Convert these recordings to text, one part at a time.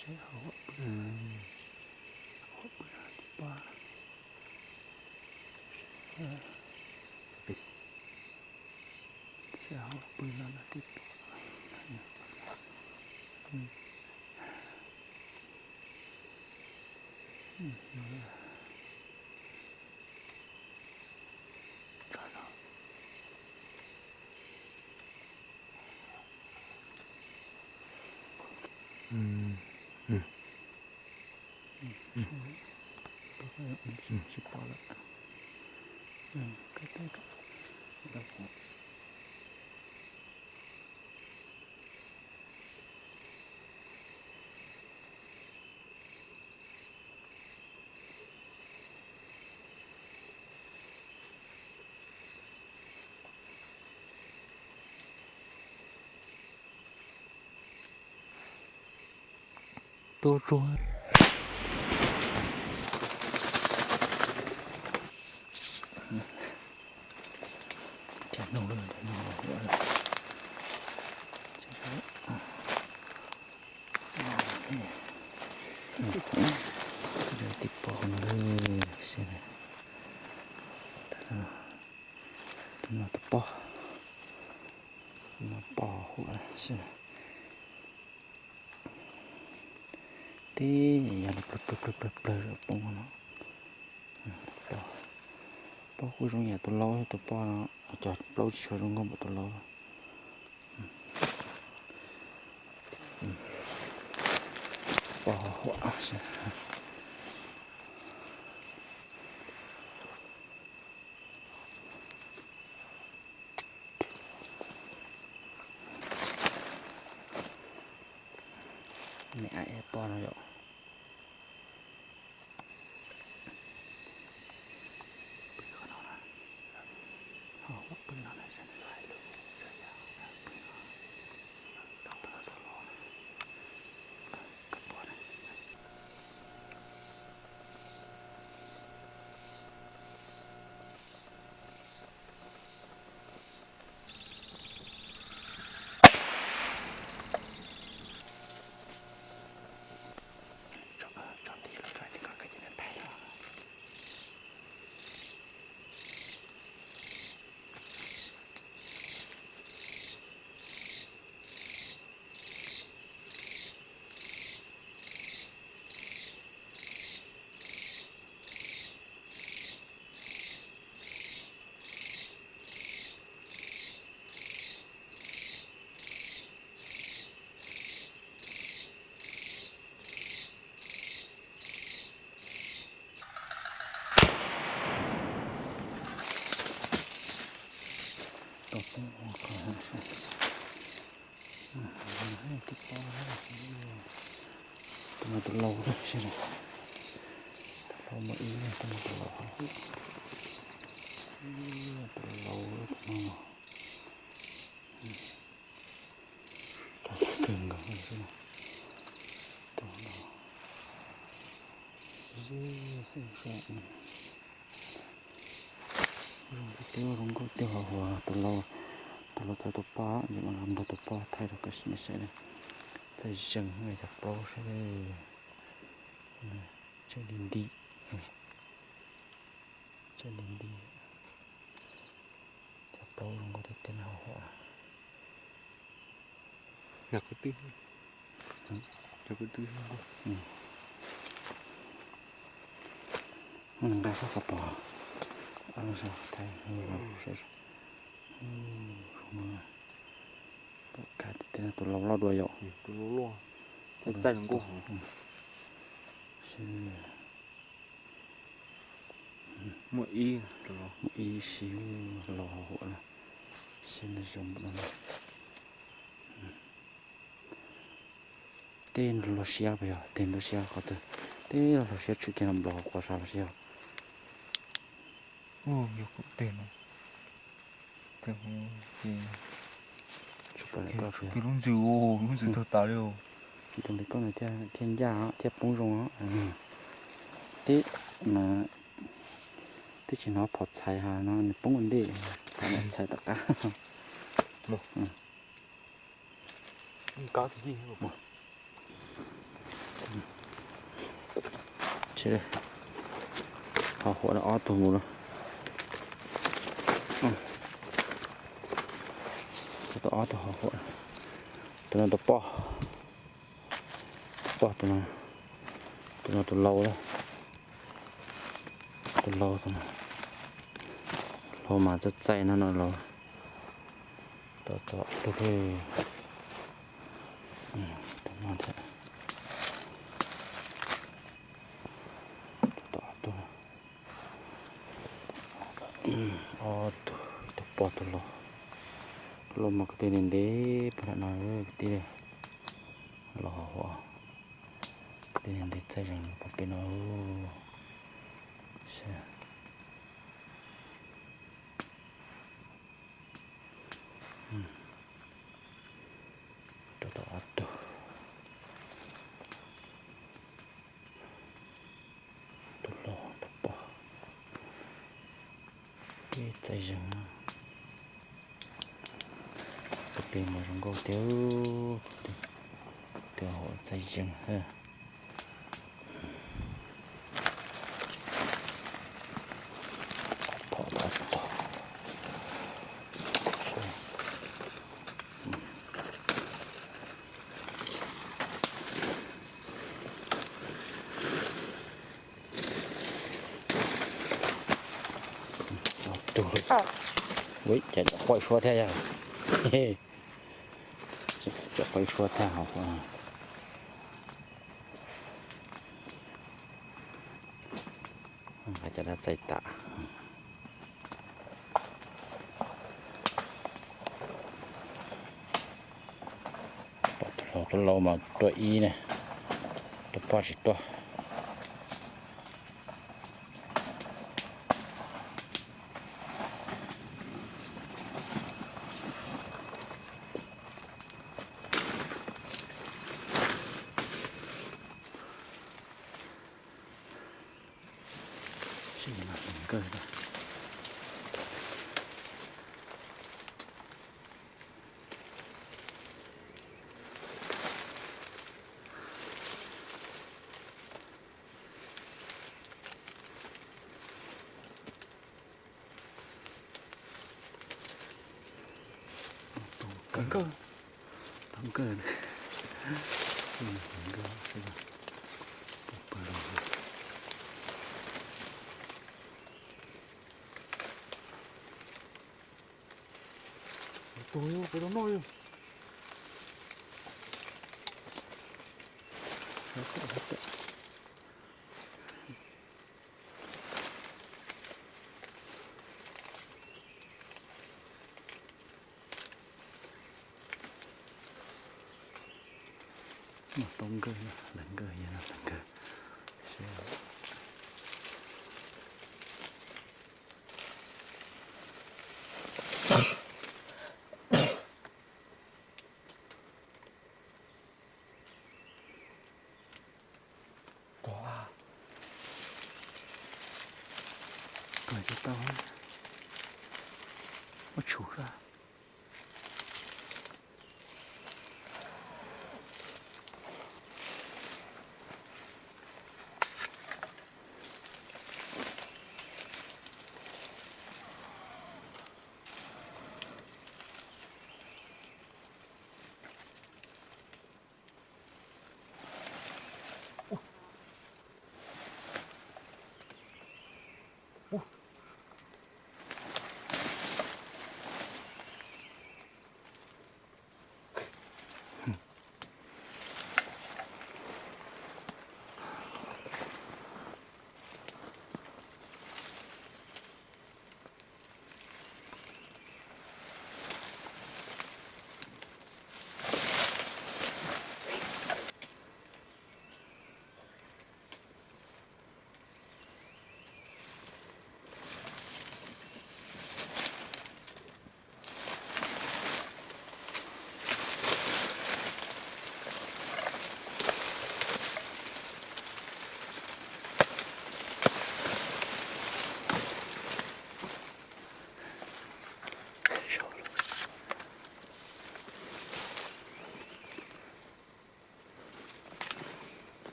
Seb hauv pw, hauv pw no tib pob. Seb hauv pw no no tib pob. Tuaj tsuag. Cas nug, nug huam lawm. Tib pob no, tus no tus pob, tus no pob huam. Tib yam li plawg plawg plawg plawg poob no. Pob kuj zoo yam tus laub, tus pob no cov plaub tsis tshua zoo nkauj npaum tus laub. Pob huam. Me ab pob no yom. Tus no tus laus, tus laus muaj ib, tus no tus laus, tus laus no. Kawg nkaus, tus no zoo tiag, zoo nkauj tiag, huam huam. Tus laus, tus laus txog tus poj, nrog tus poj thaij rau kom nej saib, txaij zeeg cov plaub sab, tsawg li nti, tsawg li nti. Cov plaub zoo nkauj tiag tiag, huam huam. Nqa sab qhov pom, sab thaij, ka tiag tiag, tus laus loj dua yom. Muaj ib, muaj ib siv laus huam na, siv ntawm zoo. Tej nrog luag siab puas yog? Tej nrog siab qhov twg? Tej nrog luag siab tshwm kiag los nplog quas sab los siab. Lub ntxwg, lub ntxwg tag tas li. Tus li koj no thiaj ncaj thiaj poob zoo. Tib mas twb tsis hnov phom txhais ha no nws poob ua ntej, phom txhais tom qab. Kab tib yig. Ho huam ob tug mus na. Tus ob tug ho huam. Tus no tus poj, tus poj tus no, tus no tus laus lawm. Tus laus, tus laus mas txaij txaij no no laus. Tus, tus, tus no thiab. Tus, tus, tus, ob tug, tus poj tus laus. Tus laus mas kwv tij ntev ntev pog nram no kwv tij, los ho huam, kwv tij ntev txaij zeeg pog pem no. Tus, tus ob tug. Tus laus tus poj, txaij zeeg. Kwv tij mas zoo nkauj tiag, kwv tij huam txaij zeeg. Ua cas cov quaj suab thiab yog? Cov quaj suab thiab hauv. Cov dab txaij tas. Pom tus laus, tus laus mas tuaj ib ne, tus poj tsis tuaj. Tau nkawj, tau nkawj. Tus yog peb rau noj yog. Tau nkawj, lawv nkawj, yog lawv nkawj. Tog, tog tsis tau, muab tshum sab.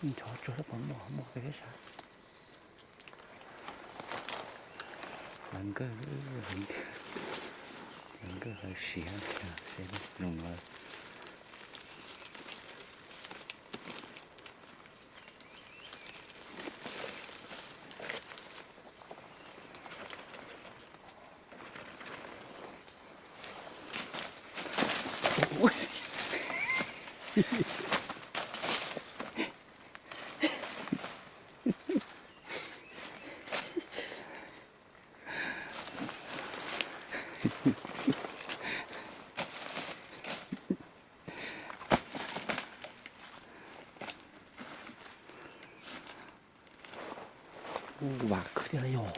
Nchov tsuag lawm puas muaj, muaj peb sab. Hlawv nkawj, hlawv nkawj hlawv siav, zoo no. Ua, vam kawg thiab los yog.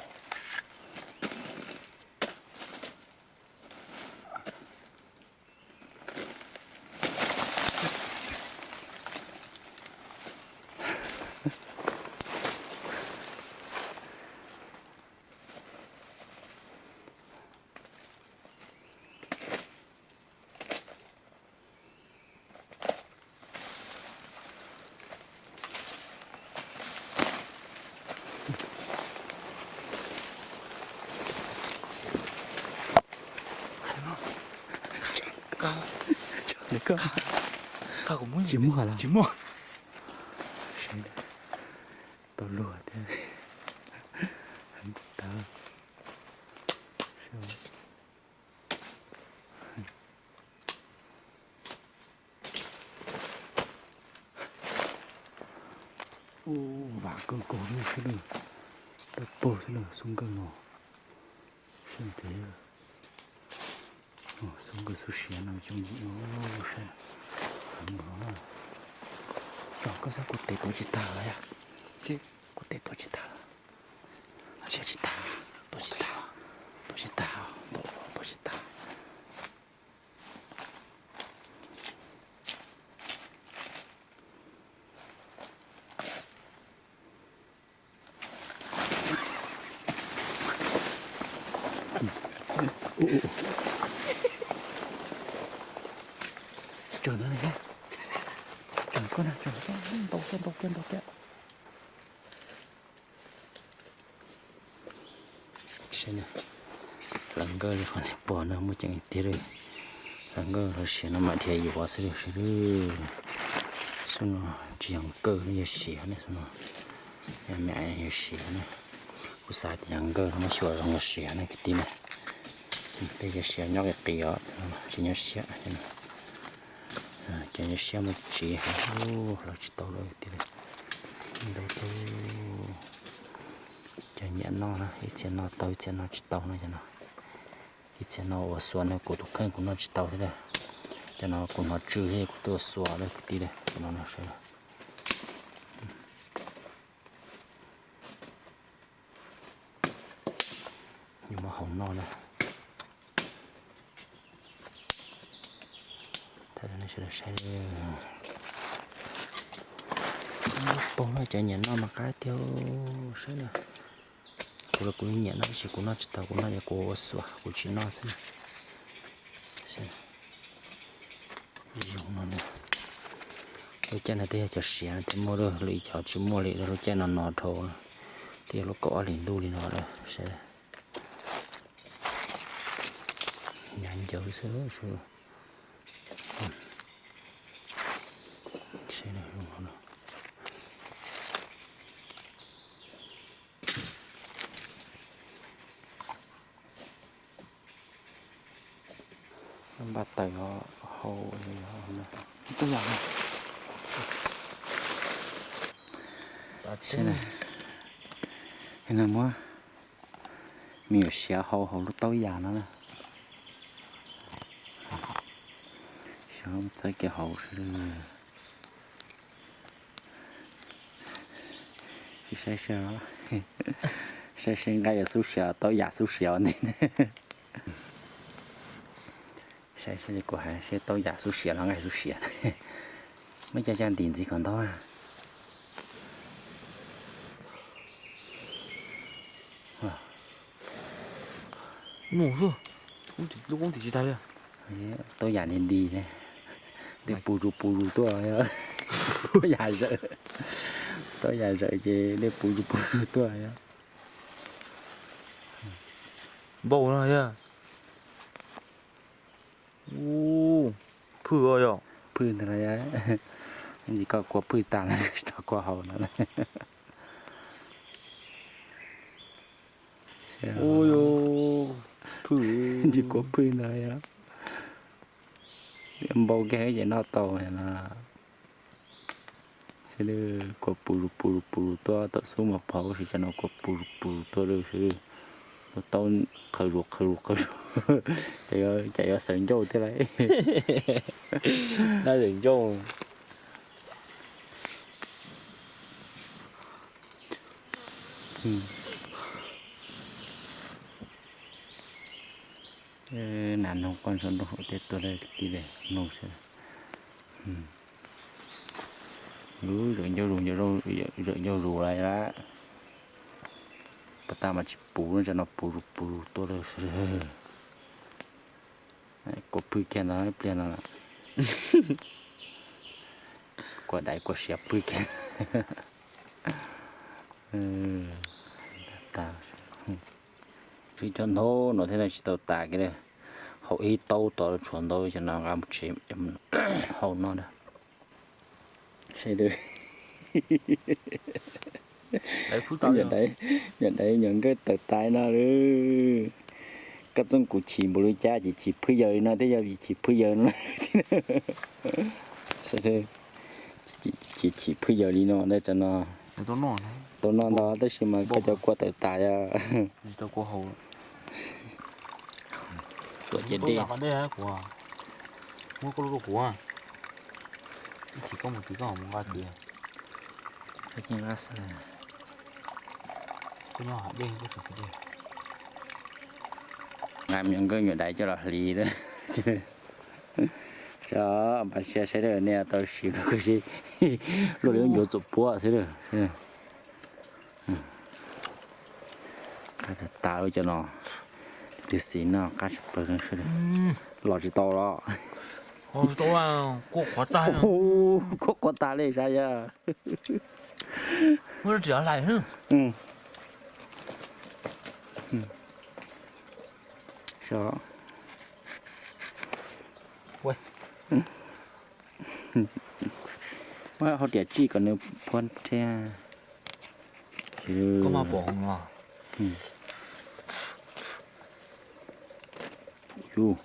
Tsis muaj los? Tsis muaj. Tau luag thiab. Heev tawv. Ua, vam kawg nkaus li sawv daws. Tawg paug xwb na, xub nkawj no. Sawv daws, xub nkawj xub siav no coob yim no, saib. Heev no. Tsom koj sab kuv tes tuav tsis tag los yog? Kuv tes tuav tsis tag. Tuav tsis tag, tuav tsis tag, tuav tsis tag, tuav tsis tag. Tsawg ntawd ne, tsawg koj na, tsawg koj, ntau kiag, ntau kiag, ntau kiag. Hlawv nkawj li qhov nej pom no muaj ceem tiag li. Hlawv nkawj hlawv siav no mam dhia yuav xwb li sawv daws. Xub no tsis yog nkawj ne, yog siav ne xub no. Yog me nyuam yog siav ne. Kuv xav tias yog nkawj no muab xyuas zoo yog siav ne kwv tij na. Tej yog siav nyob qis qis os, tsis nyob siab. Cov nyob siab muaj tsiv heev, hlawv tsis tau lawm kwv tij na. Ntau tug. Cov nyiam noj na, ib txhia noj tau ib txhia noj tsis tau no cov no. Ib txhia no ua xuas no kuv tus kheej kuv noj tsis tau thiab na. Cov no kuv hnov tsw thiab kuv twb ua xuas lawm kwv tij na, cov no no sawv daws. Yuav muab hau noj na. Thaij rau nej sawv daws saib. Xub nkawj paug no cov nyiam noj mas qab tiag saib na. Kuv los kuv yeej nyiam noj tab sis kuv noj tsis tau, kuv noj ces kuv ua xuas kuv tsis noj xwb na. Zoo no na. Lub caij no twb yog cov siav thiaj muaj, lwm cov tsis muaj li, lub caij no no dhau na. Twb yog lub kaum ob hlis ntuj li no lawm saib. Hnyav ncaws xwb. Npaj tawm hau. Muab me nyuam siav hau hauv lub taub yas no na. Xyov txawb kiag hauv sawv daws. Tsis saib seb, saib seb nqaij yuav xub siav, taub yas xub siav ua ntej. Saib seb li kuv hais seb taub yas xub siav los nqaij xub siav. Muaj caj caj ntim ntxiv kom ntau. Nus xwb, lub koob tim tsis tag li. Taub yas nti nti ne, twb pus zus pus zus tuaj, taub yas zawm. Tau yam zawm ces dej puv zus puv zus tuaj. Npau no yog. Phwj yog. Phwj ntag, koj kua phwj tas lawm tsis tau kua haus no. Ntsis kua phwj ntag yog. Npau kiag ces noj tau no. Sawv daws, kua puv zus puv zus puv zus tuaj, tam xub mas pov ua si cas no kua puv zus puv zus tuaj lawm sawv daws. Tau qhawv zus qhawv zus qhawv zus. Cas yuav xeem ncauj thiab lauj. Dab xeem ncauj. Nas noog quaj ntsuag nrooj haus tej tuaj lawm kwv tij, noog sawv. Zawm ncauj zus, zawm ncauj zus lawm. Pas tas mas tsis puv, tsam no puv zus puv zus tuaj lawm sawv daws. Kua phwj kiag ntawd ib pliag no. Kua daiv kua siav phwj kiag. Tswv cov ntau no thiab no tsis tau tas kiag li. Haus ib taub tod tshuav ntau li, cov no nqa mus tsev haus no na. Sawv daws, nyuam daiv nyuam nkawj tawm tas no lawm. Koj txooj kuv chim npaum li cas ces chim phwj yaws li no thiab, yog vim chim phwj yaws no. Chim phwj yaws li no, tau noj ntau tab sis mas koj cov kua tawm tas yog. Tuam ces dej. Nqa me nyuam nkawj nyuam daiv coj los hliv lawm. Tso, npaj siab sawv daws nej tau siv luaj li lub ncuav txuam puab xwb lawm. Qab tas tas lawm cov no. Twb xis no qab tshaj plaws sawv daws. Los tsis tau los. Kua qhuav tas li sav yog. Muab hau tiam tsij kom nws phua thiab. Yus,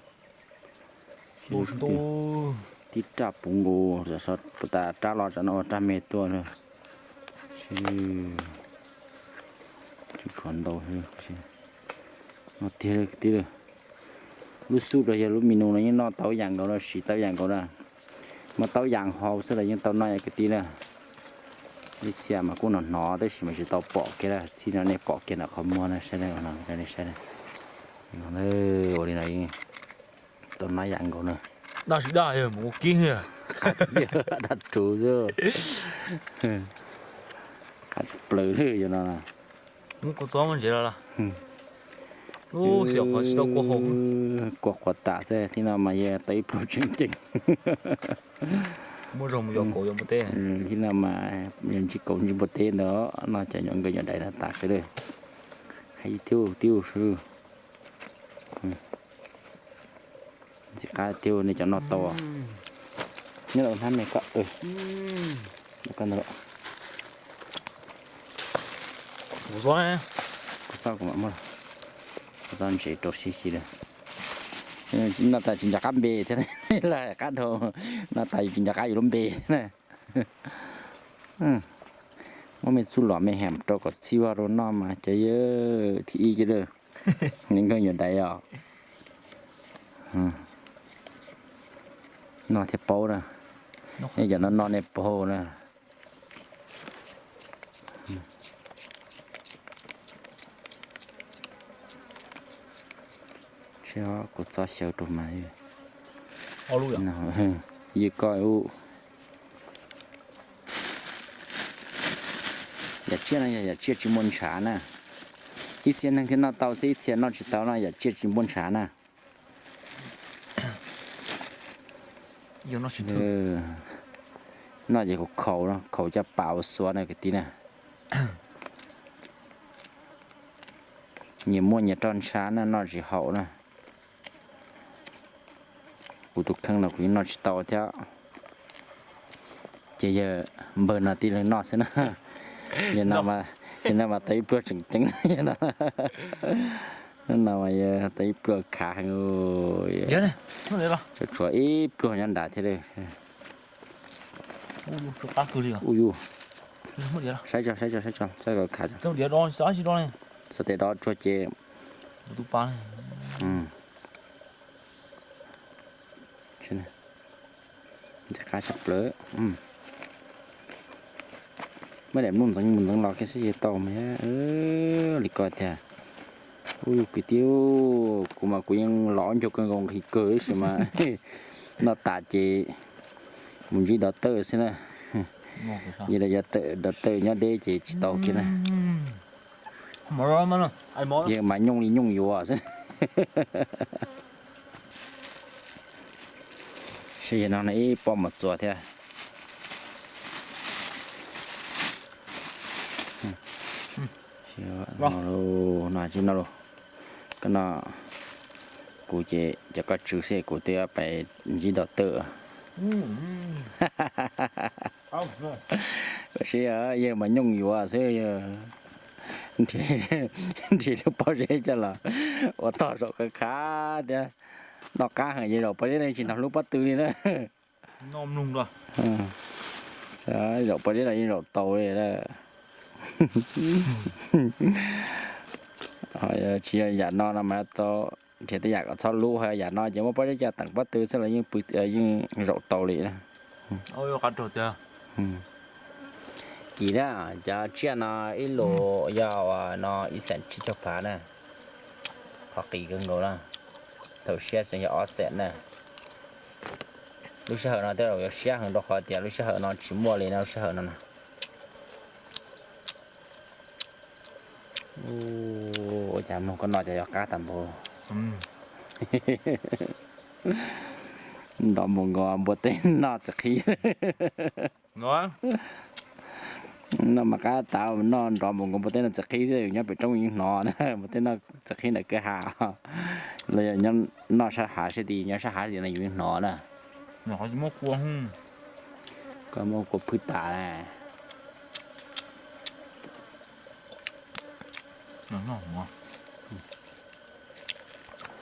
tib raj puv nkaus, puas tas rab los tsam no ua raj me tuaj na. Tshuav ntau no tiag kwv tij. Lub xub rau yog lub mi nus no yeej noj tau yam nkaus no, siv tau yam nkaus na. Muaj tau yam hau xwb los yeej tau noj yam kwv tij na. Ib txhia mas kuj hnov hnov tab sis mas tsis tau pom kiag, txij no nej pom kiag ntawm qhov muag na, saib saib. Ua li no yeej tau noj yam nkaus na. Daj tsis daj mus ua kib, daj ruv xwb. Qab tshaj plaws li yog no. Muab kua txob muab ntsev los. Xyov qhov tsis tau kua hau. Kua qhuav tas xwb, tib no mas yog tau ib pluag tseem ceeb. Muab zog mus yos kaum yos npua teb. Tib no mas yog ntsib kaum ntsib npua teb ntawd no, cov nyuam nkawj nyuam daiv no tas sawv daws. Hais tias tiag sawv daws. Ntxim qab tiag nej cov noj tau. Nyob rau hnab me koj. Kuv txob, kuv txob ntsev rau sib si lawm. Noj tas tsis nco qab npe thiab, lawm qab dhau, noj tas tsis nco qab yus lub npe thiab na. Muab me txuj lom me ham rau kom txhij vaj rau noj mas cov yawg thib ib cov lawm. Nyuam nkauj nyuam daiv os. Noj thiaj paub na. Nej cov no noj nej paub na. Kuv txob xyaw rau mas. Ywg koj ub. Yam tsiaj no yog yam tsiaj tsis muaj ntshav na. Ib txhia neeg thiaj noj tau xwb, ib txhia noj tsis tau no, yam tsiaj tsis muaj ntshav na. Yus noj tsis thwj. Noj ces kuv khaus, khaus caj pas ua xuav na kwv tij na. Nyias muaj nyias roj ntsha na, noj tsis haum na. Kuv tus kheej no kuv yeej noj tsis tau thiab. Ces yawg npawg no tib leeg noj xwb na. Yawg no mas tau ib pluag tseem ceeb no. No mas yawg tau ib pluag khav heev. Tshuav ib pluag nyob nrad thiab. Ub, saib tso, saib tso, saib tso, saib kom khav tso. Xuas tes dov tsuag ces ntxim qab tshaj plaws. Muab daim nplooj ntxeev mus ntxeev los kiag xwb ces tau mas. Li ko tiag. Ub, kwv tij, kuv mas kuv yeej los ncauj kawg nkaus nqhis kawg tab sis mas noj tas ces mus ntsib dov tawj xwb na. Yog dov tawj nyob deb ces tsis tau kiag na. Yawg mas nyooj li nyooj yuav xwb. Saib yawg no ib pob mos txuas thiab. No, no, koj no, kuv ces cov koj tsw xwb kuv twb pais ntsib dov tawj. Saib yawg mas nyooj yuav xwb. Nrhiav lub pob zeb coj los ua tog zaum khav khav thiab. Noj qab heev ces zaum pob zeb no tsis hnov hlub pob tw li na. Zaum pob zeb no yeej zaum tau li. Tsis yog yam no no mas tau nrhiav tej yam kom txhob hlub, ho yam no ces muab pob zeb coj teem pob tw xwb los yeej pw, yeej zaum tau li. Kim na, cov tsiaj no ib lus yog no ib xeem tsib caug phav na, qhov qis kawg nkaus na, thaum siab xeem yog ob xeem na. Lub sij hawm no tej zaum yuav siab heev rau qhov tias lub sij hawm no tsis muaj li na, lub sij hawm no na. Ua cas mloog koj noj cas yuav qab tas npaum. Nrov mus nkaus npua teb noj txiv qhib. Noj mas qab tas, noj nrov mus nkaus npua teb noj txiv qhib xwb, yus nyob pem roob yeej hnov na, npua teb noj txiv qhib ntawm kwj ha. Los yog noj sab hav sab tid, nyob sab hav tid no yus yeej hnov na. Koj muab kua phwb tas na.